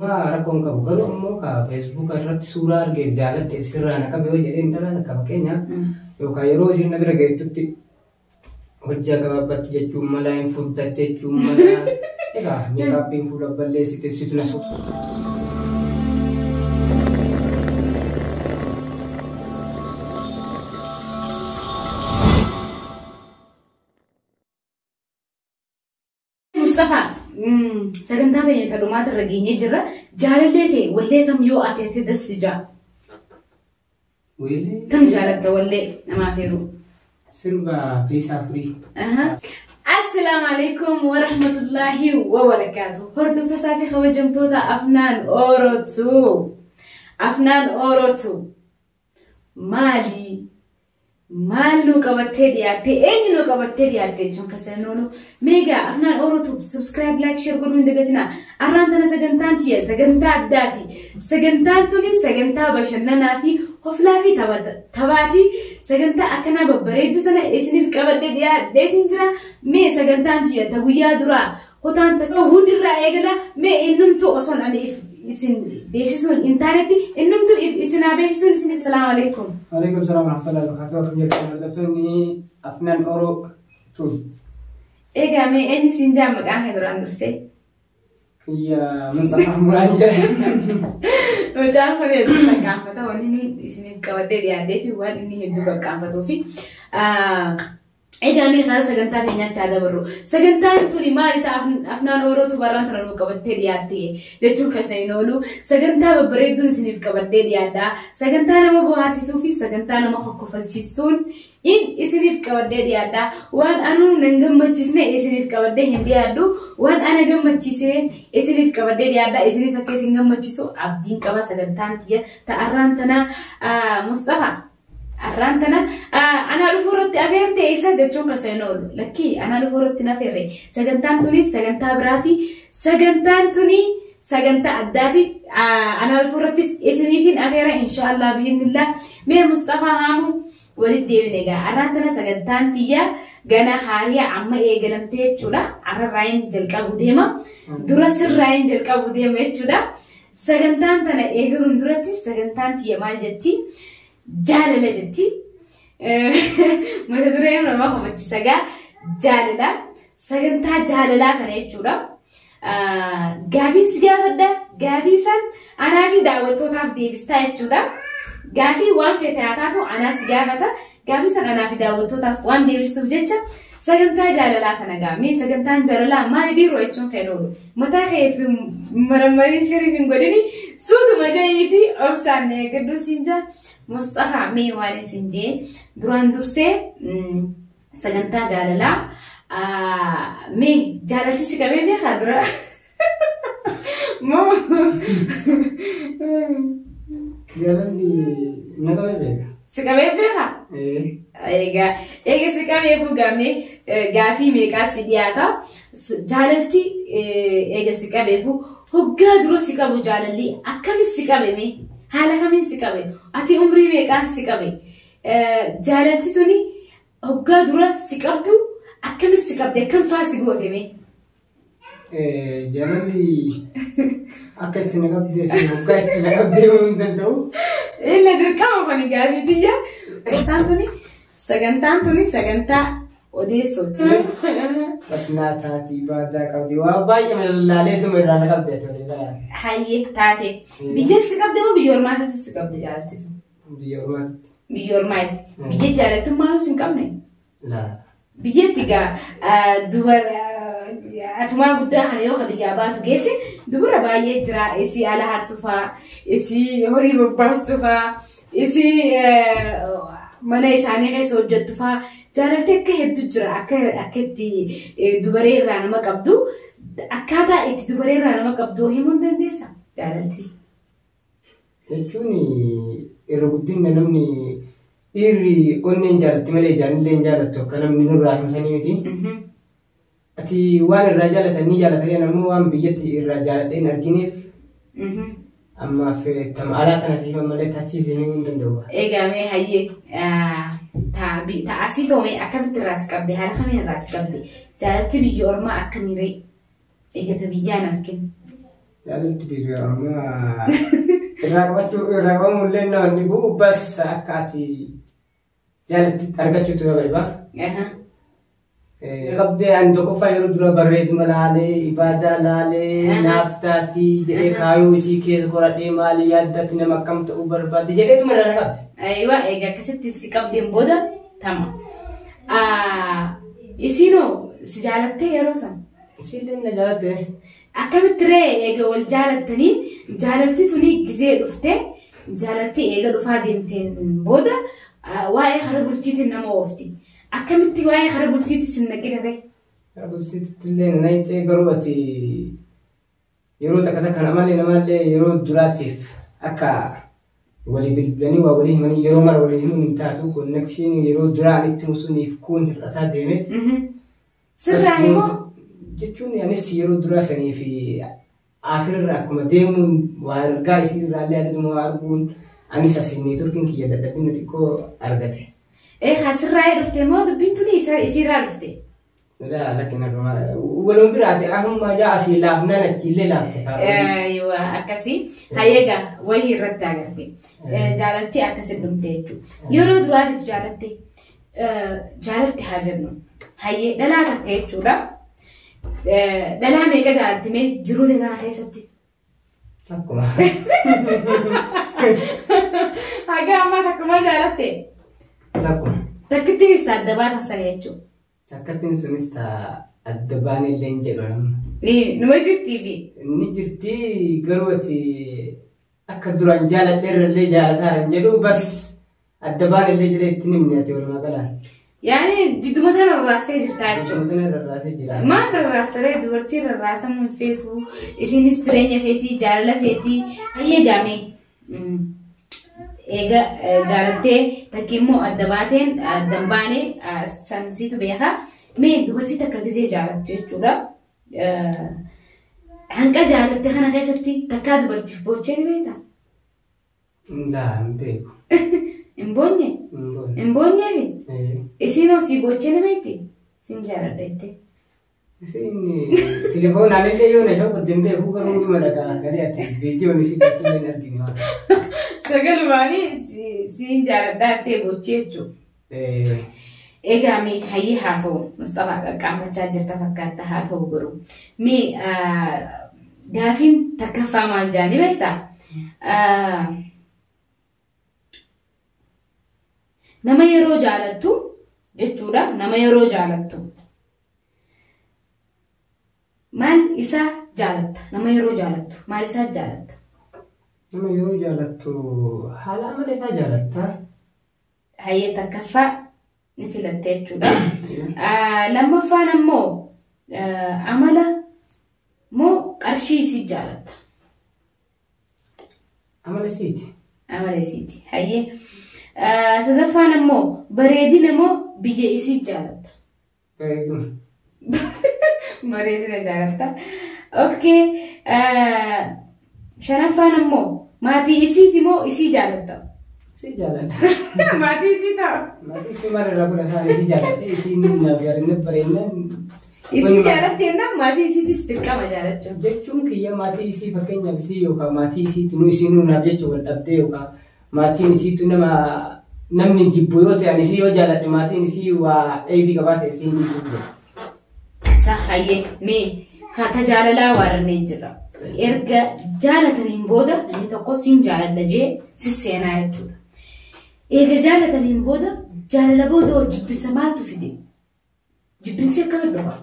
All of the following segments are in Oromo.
Homaa rakkoo hin qabu. Garuu ammoo ka feesbuuka irratti suuraa argeef jaaladhe sirraa na qabe yoo jedhee intala takka fakkeenyaaf yookaan yeroo isiin na bira geettutti hojjaa gabaabatti jechuun mala hin furdatte jechuun mala egaa meekaappiin fuula balleessite situ na su. Mustafaa sagantaa teenya ta dhumaata irra geenyee jirra. Jaalallee ta'e wallee tam yoo afeerte dassi jaa. Weellee Tam jaalatta wallee nama afeeruu. Sirba Feesaa Furii. Assalaamu alaikum wa rahmatullahi wa barakaatu. Hordoftootaa fi kabajamtoota Afnaan Orootu. Afnaan Orootu. Maali? Maal nuu qabattee dhiyaatte? Eenyu nuu qabattee dhiyaatte jechuun kan oolu. Meegaa Afnaan Orootu subscribe, like, share godhuu hin dagatinaa. Arraan tana sagantaan tiyya sagantaa addaati. Sagantaan tuni sagantaa bashannanaa fi hoflaa fi taphaati. Sagantaa akkanaa babbareedduu tana isiniif qabadhee dhiyaadheetiin jira. Mee sagantaan tiyya ta guyyaa duraa kutaan takka hundirraa eegala mee innumtuu osoo ani if isin beeksisuun hin taanetti innumtuu if isin haa beeksisuun isin salaamu alaikum. Waalaikum salaam warahmatullahi wabarakatuh. Akkam jirtu hordoftoonni Afnaan Oroo Tube. Egaa mee eenyu siin jaa maqaan kee duraan dursee? Kiyya Musafaa Muraan jedha. Mucaan kun hedduu qaqqaanfata wanni inni isiniif qabadhee dhiyaadhee fi waan inni hedduu qaqqaanfatuu fi Egaa mee karaa sagantaa keenyaatti haa dabarru. Sagantaan tuni maali ta'a Afnaan Orootu barraan tana nuu qabattee dhiyaatte jechuun keessa hin oolu. Sagantaa babbareedduun isiniif qabadhee dhiyaadha. Sagantaa nama bohaarsituu fi sagantaa nama kokkofalchiistuun in isiniif qabadhee dhiyaadha. Waan anuu nan gammachiisne isiniif qabadhee hin dhiyaadhu. Waan ana gammachiisee isiniif qabadhee dhiyaadha. Isinis akka isin gammachiisu abdiin qaba sagantaan tiyya ta'arraan tanaa Musxafaa. Arraan tana anaa dhufuu irratti afeerte isa jechuun kan hin oolu. Lakkii anaa dhufuu irratti hin afeerre. Sagantaan tunis sagantaa biraati. Sagantaan tuni sagantaa addaati. Anaa dhufuu irrattis isiniifin afeera inshaallah bi'innillah. Mee Musxafaa Haamuu walitti deebine egaa. Arraan tana sagantaan tiyya gana haariyaa amma eegalamtee jechuudha. Arrarraayin jalqabu deema. Dura sirraayin jalqabu deema jechuudha. Sagantaan tana eegaluun duratti sagantaan tiyya maal jetti? Jaalala jetti. Mata dureen nama kofalchiisa gaa jaalala. Sagantaa jaalalaa kana jechuudha. Gaafii si gaafadha. Gaafii san anaa fi daawwattootaaf deebistaa jechuudha. Gaafii waan feete haa taatu anaa si gaafata. Gaafii san anaa fi daawwattootaaf waan deebistuuf jecha sagantaa jaalalaa kana gaa. Mee sagantaan jaalalaa maali dhiiroo jechuun kan oolu. Mataa kee fi marammariin shiriif hin godhini suutuma ja'iiti obsaan eeggadhu siin jaa. Musxafaa mee waan isin jee duraan dursee sagantaa jaalalaa mee jaalalti si qabee beekaa dura? Moo Jaalalli na qabee beeka. Si qabee beekaa? Ee. Egaa eega si qabee fuugamee gaafii meeqaa si dhiyaata? Jaalalti eega si qabeefu hoggaa dura si qabu jaalalli akkamis si qabe mee? Haala kamiin si qabe? Ati umrii meeqaan si qabe? Jaalalti tuni hoggaa dura si qabdu akkamis si qabde? Akkam faa si goote mee? Jaalalli akka itti na qabdee fi hoggaa itti na qabdee himuu hin danda'u. Illa dirqama kuni gaafii tiyya. Sagantaan tuni sagantaa odeessooti. Basnaa taati baadaa qabdi waa baay'ee mallaaleetuma irraa na qabde ati walii galaati. Hayyee taate. Biyya si qabde moo biyya ormaa keessa si qabde jaalatti tun? Biyya ormaatti. Biyya ormaatti. Biyya jaalattummaa hin qabne? Laa. Biyyatti gaa dubar atumaa guddaa kana yoo ka biyyaa baatu geesse dubara baay'ee jira. Isii ala hartu faa, isii horii bobbaastu faa, isii mana isaanii keessa hojjettu faa jaalalti akka hedduu jira. Akka akka itti dubaree irraa nama qabdu akkaataa itti dubaree irraa nama qabdu himuu hin dandeessa jaalalti. Jechuun irra guddinna namni dhiirri onneen jaalatti malee ijaanillee hin jaalattu akka namni nurraa himu sanii miti. Ati waan irraa jaalatan ni jaalatanii ammoo waan biyyatti irraa jaaladhee hin argineef ammaaf tama alaa tana si himan malee tachii si himuu hin danda'u. Egaa mee hayyee ta asii too mee akkamitti irraa si qabde haala kamiin irraa si qabde jaalalti biyya ormaa akkamiree eegata biyyaan argin. Jaalalti biyya ormaa irraa qabachuu irraa qabamuu illee nama bu'u bas akka ati jaalatti argachuutu nama dhiba. Qabdee ani tokkoffaa yeroo dura barreeduma laalee ibaadaa laalee naaf taatii jedhee kaayuu isii keessa qoradhee maali yaaddatti nama akkam ta'uu barbaadde jedheetuma irraa qabde. Ayiwa egaa akkasitti si qabdeen booda tama. Isiinoo si jaalattee yeroo san? Isiillee na jaalatte. Akkamitti ree eega wal jaalattanii jaalalti tuni gizee dhuftee jaalalti eega dhufaa deemteen booda waa'ee kara bultiitiin nama oofti. Akkamitti waa'ee kara bultiitti sin naqina ree? Kara bultiitti illee na naqxee garuu ati yeroo takka takka namallee namallee yeroo duraatiif akka walii bilbilanii waa walii himanii yeroo mara walii himuun hin taatu konnekshinii yeroo duraan itti musuniif kuun hir'ataa deemeet. Sirraa himoo? Jechuun anis yeroo duraa sanii fi akirra akkuma deemuun waa argaa isii irraallee adaduma waa arguun anis asiin neetworkiin kiyya dadhabina xiqqoo argate. Ee sirraa dhufte moo dubbiin tuni isiirraa dhufte? Laa lakkin argama. Waluma biraati ahummaa jaa asii laafnaan achiillee laafte. Aywa akkasii hayyeega wayii irratti agarte. Jaalalti akkasi dhumte jechuudha. Yeroo duraatiif jaalatte jaalatte haa jennu. Hayyee dhalaa takka jechuudha. Dhalaa meeqa jaalatte mee jiruu tana keessatti? Takkuma. Haga ammaa takkuma jaalatte? Takkuma. Takkittiinis adda baatan sana jechuudha. Takkattiin sunis ta adda baanee illee hin jedhu nama. Numa jirtii fi? Ni jirti garuu ati akka duraan jaaladheerra illee jaalataa hin jedhu bas adda baanee illee jedhee ittiin himne ati walumaa galaan. Yaani jidduma tana rarraastee jirta jechuudha. Jidduma tana rarraasee jira. Maaf rarraastaree dubartii rarraasamuu hin feetu isinis jireenya feetii jaalala feetii hayyee jaamee. Eega jaalattee takki immoo adda baateen adda hin baane san siitu beeka. Mee dubartii takka gizee jaalattu jechuudha. Hanqa jaalatte kana keessatti takkaa dubartiif boochee ni beektaa? Laa hin beeku. Hin boonye? Hin boonye. Hin boonyeefi? Isiin hoo sii boochee ni beekti? Siin jaaladha jettee. Isiin telefoonaan illee yoo na shawwadde hin beeku garuu dhuma dhagaa galee ati viidiyoon isii gochuu hin argine waan. Sagalumaanii siin jaaladha jettee boochee jechuudha. Egaa mee hayyee haa ta'u Mustafaa qaqqaanfachaa jirta fakkaatta haa ta'u garuu. Mee gaafiin takkaffaa maal jaanii beektaa? Nama yeroo jaalattu jechuudha. Nama yeroo jaalattu. Maal isaa jaalatta? Nama yeroo jaalattu maal isaa jaalatta? Nama yeroo jaalattu haala amala isaa jaalatta. Hayyee takkaffaa ni filatte jechuudha. Lammaffaan ammoo amala moo qarshii isii jaalatta? Amala isiiti. Amala isiiti. Hayyee. Sadaffaan ammoo bareedina moo biyya isii jaalatta? Bareeduma. Bareedina jaalatta. Okay. Shanaffaan ammoo maatii isiiti moo isii jaalatta? Isii jaaladha. Maatii isii ta'a. Maatii isii maal irraa godha isaan isii jaaladha. Isii naaf yaadannee bareedinaan. Isii jaalatti jennaan maatii isiitis dirqama jaalachuu. Jechuun kiyya maatii isii fakkeenyaaf isii yookaan maatii isiitu nu isii nuunaaf jechuun wal dhabdee yookaan maatiin isiitu nama namni jibbu yoo ta'an isii yoo jaaladhe maatiin isii waa eebii qabaate isiin jibbu. Sa hayyee mee ka jaalalaa waarannee jirra. Erga jaalataniin booda namni tokko siin jaaladha jee sisseenaa jechuudha. Eega jaalataniin booda jaalala booda jibbisa maaltu fide? Jibbinsi akkamitti dhufa?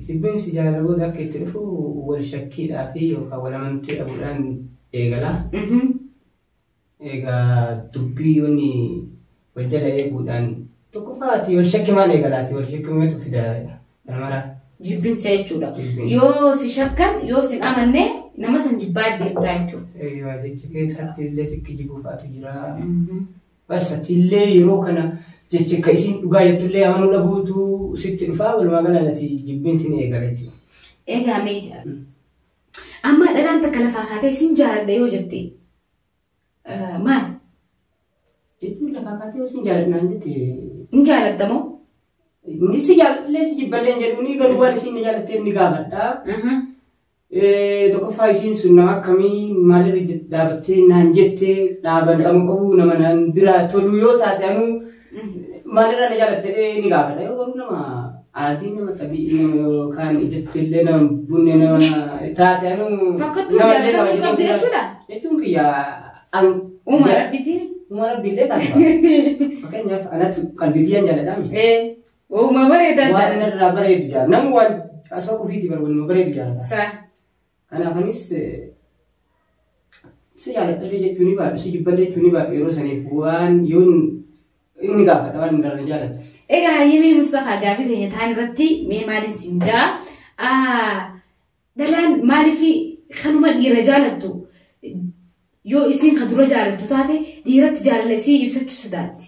Jibbinsi jaalala booda akka itti dhufu wal shakkiidhaa fi yookaan wal amantii dhabuudhaan eegala. Egaa dubbii yoonni wal jala eeguudhaan tokkoffaati wal shakki maal eegalaati wal shakki meetu fida namara. Jibbinsa jechuudha. Yoo si shakkan yoo si amanne nama san jibbaa deemtaa jechuudha. Jechi keessatti illee sikki jibbuufaatu jira. Bas ati illee yeroo kana jechi akka isiin dhugaa jettullee amanuu dhabuutu sitti dhufaa walumaa galatti jibbinsi ni eegala jechuudha. Egaa mee amma dhalaan takka lafaa kaatee isiin jaaladha yoo jette maal? Jechuun lafaa kaatee yoo isiin jaaladha naan jette. Hin jaaladha moo? Inni si jaaladha si jibballee hin jedhu ni garuu waan isiin na jaalatteef ni gaafadha. Tokkoffaa isiin sun nama akkamii maalirra dhaabattee naan jettee dhaaban qabu qabu nama naan biraa tolu yoo taate anuu maalirraa na jaalatte ni gaafadha. Yoo garuu nama adii nama xabi'ii nama yookaan ijatti illee nama bunne nama taate anuu Fakkattuu nama illee jaalatamuu qabdi kabajatu jechuudha. Jechuun kiyya an Uuma rabbitiin. Uuma rabbiillee taate. Fakkeenyaaf anatu qalbii tiyyaan jaaladhaami. Uuma bareedaa Waan jaalata. irraa bareedu jaalata. Namni waan asoo kufiiti bara waluma bareedu jaalata. Saa. Kanaaf anis si jaaladhallee jechuu ni baadhu, si jibballee jechuu ni baadhu yeroo saniif waan yoon inni gaafadha waan inni irraa jaalatu. Egaa hayyamee Mustafaa gaaffii teenya ta'an irratti mee maaliin siin jaa? Dhalaan maaliif kanuma dhiira jaalattu yoo isiin ka dura jaalattu taate dhiiratti jaalala isii ibsachuu sodaatti.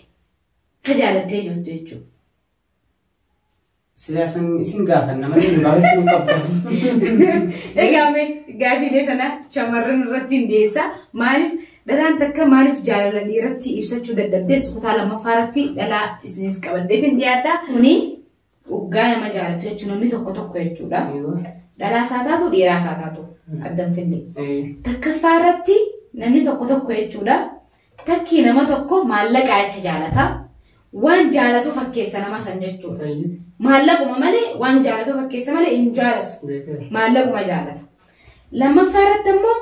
Ka jaalattee jirtu jechuudha. Silaasan isin gaafanna malee nu gaafachuu hin qabdu. Egaa mee gaaffiilee kana shamarran irratti hin dhiyeessa. Maaliif dhalaan takka maaliif jaalala dhiiratti ibsachuu dadhabdees kutaa lammaffaa irratti dhalaa isiniif qabaddeetiin dhiyaadha. Kuni waggaa nama jaalatu jechuun namni tokko tokko jechuudha. Dhalaa isaa taatu dhiiraa isaa taatu addan finne. Takkaffaa irratti namni tokko tokko jechuudha. Takkii nama tokko maallaqa jecha jaalata. Waan jaalatu fakkeessa nama san jechuudha. Maallaquma malee waan jaalatu fakkeessa malee hin jaalatu. Maallaquma jaalata. Lammaffaa irratti immoo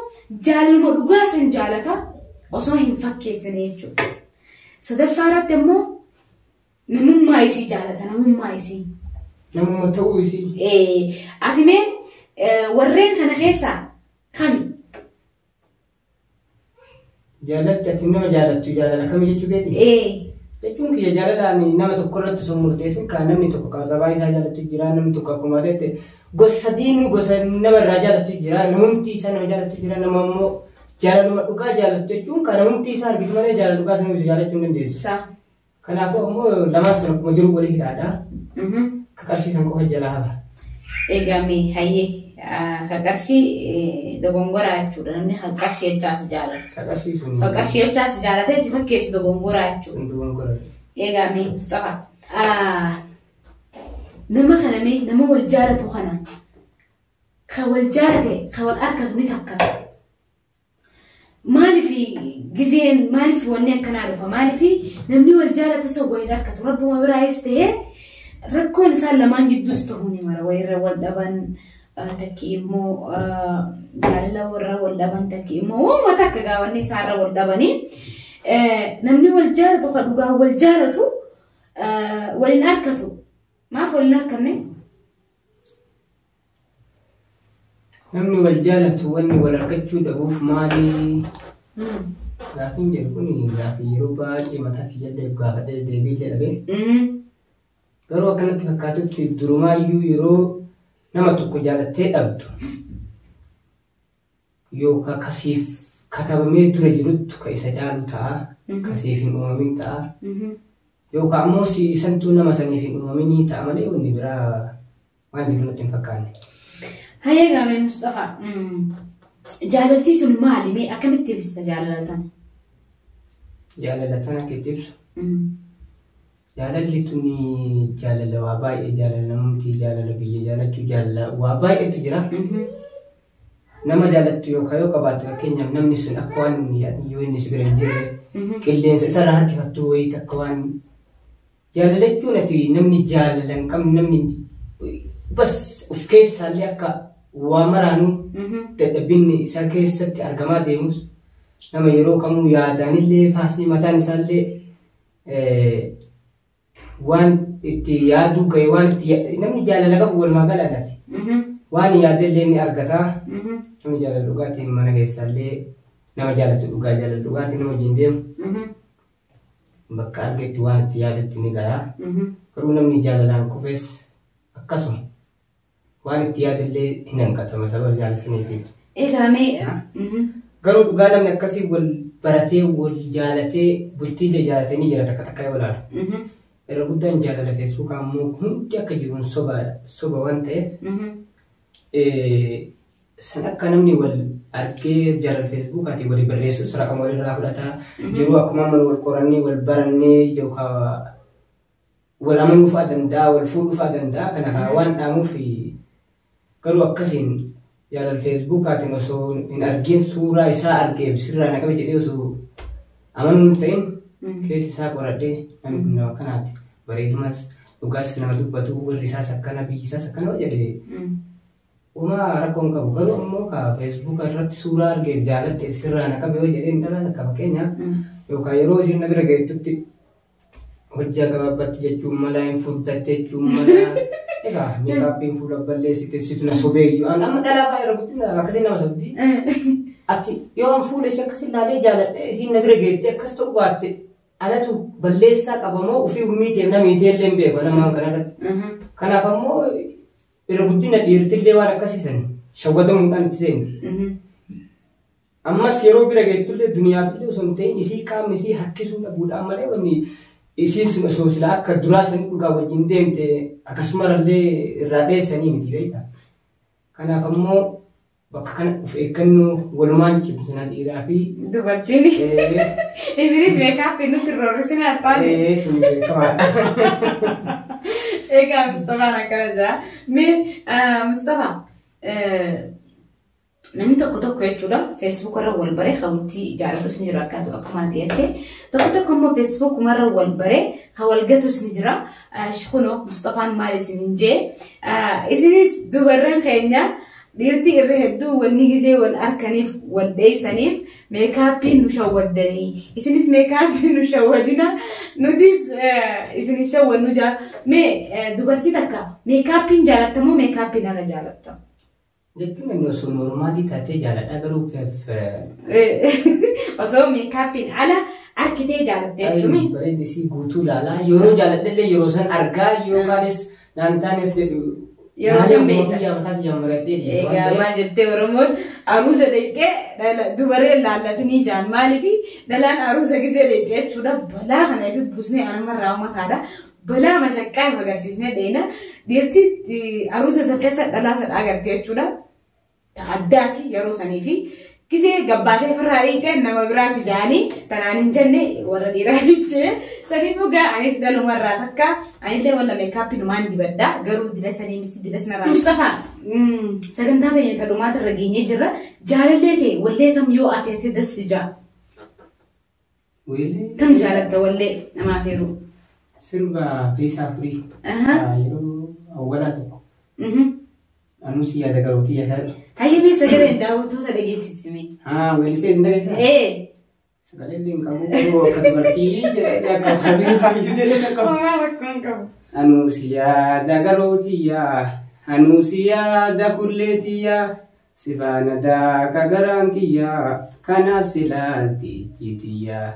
jaalaluma dhugaa san jaalata osoo hin fakkeessine jechuudha. Sadaffaa irratti immoo namummaa isii jaalata namummaa isii. Namummaa ta'uu isii. Ati mee warreen kana keessaa kami? Jaalalti ati nama jaalattu jaalala kamii jechuu keeti? Jechuun kiyya jaalalaan nama tokko irratti osoo murteessin kan namni tokko kaasabaa isaa jaalattu jira namni tokko akkuma ta'etti gosa sadiinuu gosa nama irraa jaalattu jira namumti isaa nama jaalattu jira nama immoo jaalaluma dhugaa jaalattu jechuun kan namumti isaa argitu malee jaalala dhugaa sana ibsu jaalachuu hin dandeessu. Isaa. Kanaafuu ammoo lamaan sun akkuma jiru walii hidhaadha. Ka qarshii san qofa jalaa hafa. Egaa mee hayyee ka qarshii dogongoraa jechuudha namni ka qarshii jechaas jaalatu. Ka qarshii sun. Ka qarshii jechaas jaalatee si fakkeessu dogongoraa jechuudha. Sun dogongora. Egaa mee Mustafaa. Nama kana mee nama wal jaalatu kana ka wal jaalate ka wal harkatu ni takkata. Maaliif gizeen maaliif wanni akkanaa dhufa maaliif namni wal jaalate isa waliin harkatu rabbuma biraayis ta'ee rakkoon isaan lamaan jidduus ta'uu ni mara wayirra wal dhaban takki immoo jaalala warra wal dhaban takki immoo uuma takka gaawanni isaarra wal dhabanii namni wal jaalatu ka dhugaa wal jaalatu waliin harkatu maaf waliin harkanne? Namni wal jaalatu wanni wal argachuu dhabuuf maali? Gaaffiin jedhu kun gaaffii yeroo baay'ee mataa kiyya gaafadhee deebii illee dhabee. Garuu akkanatti fakkaatutti durumaayyuu yeroo nama tokko jaalattee dhabdu yookaan kasiif katabamee dura jiruttu ka isa caalu ta'a, kasiif hin uumamin ta'a. Yookaan ammoo siisantuu nama saniif hin uumaminii ta'a malee wanni biraa waan jiru natti hin fakkaanne. Hayyee gaamee Mustafaa. Jaalaltii sun maali? Mee akkamitti ibsita jaalala tana? Jaalala tana akka itti ibsu. Jaalalli tuni jaalala waa baay'ee jaalala namumti jaalala biyya jaalachuu jaalala waa baay'eetu jira. Nama jaalattu yookaan yoo qabaatte fakkeenyaaf namni sun akka waan yoo inni si bira hin jirre qilleensa isarraa harkifattuu wayii takka waan jaalala jechuun ati namni jaalala hin qabne namni bas of keessaallee akka waa maraanuu dadhabinni isaa keessatti argamaa deemus nama yeroo kamuu yaadaanillee faasni mataan isaallee waan itti yaaduu ga'e waan itti namni jaalala qabu walumaa galaadhaati. Waan yaadallee ni argata. Namni jaalala dhugaatiin mana keessaallee nama jaalatu dhugaa jaalala dhugaatiin nama wajjin deemu. Bakka argetti waan itti yaadetti ni gaha. Garuu namni jaalalaan kufes akkasuma waan itti yaadallee hin hanqatama sababa jaalala saniitiif. Egaa mee. Garuu dhugaa namni akkasii wal baratee wal jaalatee bultiilee jaalatee ni jira takka takka yoo ilaalu. Irra guddaan jaalala feesbuukaa ammoo hundi akka jiruun soba waan ta'eef san akka namni wal argee jaalala feesbuukaatiin walii barreessu raqama walirraa fudhataa jiru akkuma amma wal qorannee wal barannee yookaan wal amanuu fa'aa danda'a wal fuudhuu fa'aa danda'a kana waan dhaamuuf garuu akkasiin Jaalala feesbuukaatiin osoo hin argin suuraa isaa argee sirraa na qabe jedhee osoo amanuu hin ta'in keessa isaa qoradhee namni kun nama akkanaati. Bareedumas dhugaas nama dubbatu warri isaas akkana biyyi isaas akkana jedhee uumaa rakkoo hin qabu. Garuu ammoo ka feesbuuka irratti suuraa argee jaaladhe sirraa na qabe yoo jedhee intala takka fakkeenyaaf yookaan yeroo isheen na bira geettutti hojjaa gabaabatti jechuun mala hin furdatte jechuun mala egaa meekaappiin fuula balleessite situ na sobee iyyuu amma dhalaa fa'aa irra guddina akkasiin nama sobdi. Achi yoo an fuula ishee akkas ilaalee jaaladhe isiin na bira geette akkas ta'uu baatte anatu balleessaa qabamoo ofii miiteef na miitee illee hin beeku nama kanarratti. Kanaaf ammoo irra guddina dhiirtillee waan akkasiisan shawwatamuudhaan itti seenti. Ammas yeroo bira geettullee duniyaafillee osoo hin ta'in isii qaamni isii harkisuu dhabuudhaan malee wanni isiin sun osoo silaa akka duraa san dhugaa wajjin deemte akkasumallee irraa dheessanii miti beektaa. Kanaaf ammoo bakka kana of eeggannoo walumaan cimsina dhiiraa fi Dubartiin isinis meekaappii nutti roorrisinaa taane. Tun beekamaadha. Egaa Mustafaan akkana jira. Mee Mustafaa namni tokko tokko jechuudha feesbuuk irra wal baree hawwitii jaalatus ni jira akkaatu akkuma ati jette. Tokko tokko immoo feesbuuk irra wal baree hawal gatus ni jira. Kunoo Mustafaan maal isiniin jee isinis dubarran keenya dhiirti irra hedduu wanni gizee wal harkaniif wal dheessaniif meekaappiin nu shawwaddanii isinis meekaappii nu shawwadina nutis isin shawwannu jaa. Mee dubartii takka meekaappiin jaalattamoo meekaappiin ala jaalatta? Jechuun inni osoo noormaalii taatee jaaladha garuu keef Osoo meekaappiin ala harkitee jaalatte jechuun. Bareeddi isii guutuu ilaalaa yeroo jaaladhallee yeroo san argaa yookaanis naan taanes jedhu. Yeroo san beekta. Biyya mataa kiyya maradhee dhiisa waan Egaa ta'eef. Maal jettee Oromoon aruusa dheeqee dubareen laallatanii jaan maaliifi dhalaan aruusa gisee dheeqee jechuudha balaa kana ifi buusnee anamarraa uummataadha. Balaa mashaqqaa if agarsiisnee dheena dhiirti aruusa isa keessa dhalaa sadha agarte jechuudha. Addaati yeroo sanii fi gisee gabbaatee ofirraa dhiqee nama biraati jaanii tanaan hin jenne warra dhiiraati jee saniif dhugaa anis dhalumarraa takka anillee walla meekaappii numaan dibadha garuu dila sanii miti dila sanarraa. Mustafaa sagantaa teenya ta dhumaata irra geenyee jirra jaalallee ta'e wallee tam yoo afeerte dassi jaa Weellee tam jaalatta wallee nama afeeru. Sirba Feesaa Furii yeroo awwalaa tokko anuus yaada garootii yaadadha. Hayyamee sagaleen daawwattoota dhageessisime. Haa weellisee hin dhageessaa? Ee. Sagalee illee hin qabu garuu akka dubartii jedhee akka habiin habiin jedhee akka. Homaa rakkoo hin qabu. Anuus yaada garootiyyaa anuus yaada kulleetiyyaa sifaana daaka garaan kiyyaa kanaaf silaalti ijjitiyyaa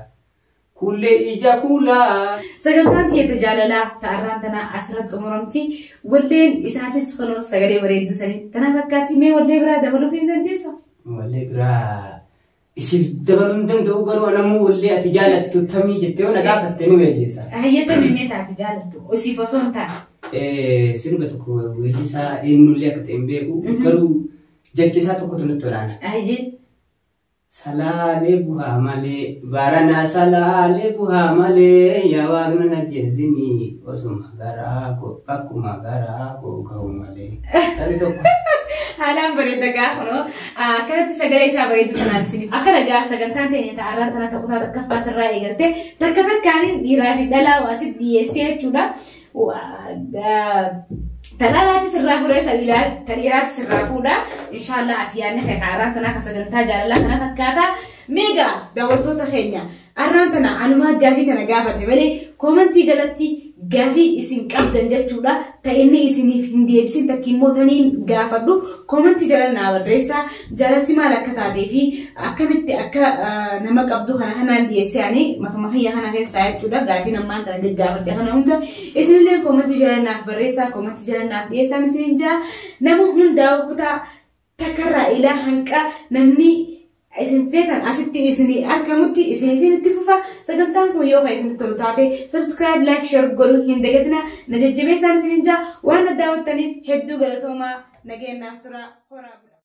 kullee ija kuulaa. Sagantaan tiyyeeta jaalalaa ta'arraan tana asirratti xumuramti. Walleen isaatis kunoo sagalee bareedduu sanii tana fakkaatti mee wallee biraa dabaluuf hin dandeessaa? Wallee biraa isiif dabaluu hin danda'u garuu anammoo wallee ati jaalattu tamii jettee yoo na gaafatte ni weellisa. Hayyatami mee taate jaalattu isiif osoo hin taane. Sirba tokko weellisaa eenyullee akka ta'e hin beeku garuu jechi isaa tokkotu natti olaana. Hayyee. Salaalee bu'aa malee baranaa salaalee bu'aa malee yaa waaqna na jeesinii osuma garaa koo bakkuma garaa koo ga'u malee. Tarii tokko. Haalaan bareeda gaafa kunoo akkanatti sagalee isaa bareedu tanaan isiniif akka nagaa sagantaan teenya ta'arraan tana ta'utaa takkaffaa sirraa eegalte takka takkaaniin dhiiraa fi dhalaa asitti dhiyeessee jechuudha. Ta dhalaati sirraa fuudhee ta dhiiraati sirraa fuudha. Inshaallah ati yaadni kee kaaraan tanaa kan sagantaa jaalalaa kana fakkaata. Meegaa daawwattoota keenya arraan tana anumaa gaafii tana gaafate malee koomantii jalatti gaafii isin qabdan jechuudha. Ta inni isiniif hin deebisin takki immoo taniin gaafadhu koomantii jala naa barreessaa. Jaalalti maal akka taatee fi akkamitti akka nama qabdu kana kanaan dhiyeessee ani matuma kiyya kana keessaa jechuudha. Gaafii ammaan tana gaggaafadhe kana hunda isinillee koomantii jala naaf barreessaa koomantii jala naaf dhiyeessaan isinin jaa nama hundaa kutaa takkarraa ilaa hanqa namni isin feetan asitti isinii argamutti isiniif itti fufa. Sagantaan kun yoo isinitti tolu taate subscribe, like, share godhuu hin dagatina. Na jajjabeessaan isinin jaa waan na daawwattaniif hedduu galatoomaa nageenyaaf tura horaa bulaa.